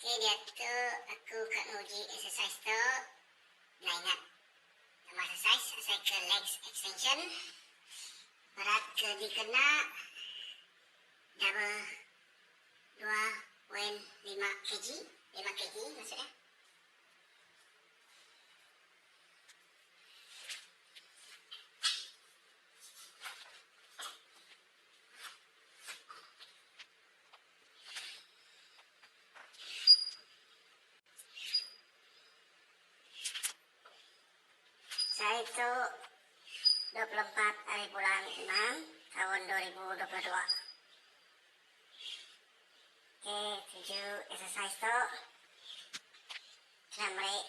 Okay diatu aku ka nguji exercise tu enda ingat nama exercise asai ke legs extension berat ke dikena double 2.5 kg, 5 kg maksud iya. Sehari tu, 24 ari bulan enam taun 2022. Okey, tuju exercise tu kena meri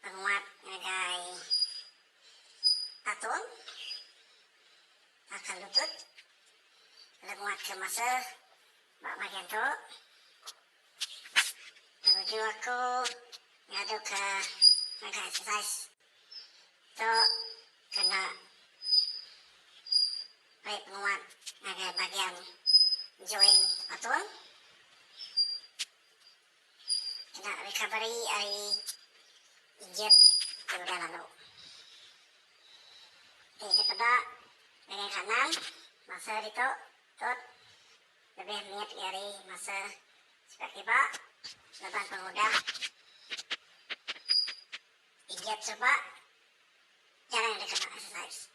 penguat ngagai patung tauka lutut lalu nguatka muscle ba bagian tu. Tuju aku ngaduka ngaga exercise tu kena meri penguat ngagai bagian joint patung kena recovery ari injured ti udah lalu. Ti dipeda ngagai kanan masa ditu tut lebih mit agi ari masa sepiak kiba laban pengudah injured suba jarang deka exercise.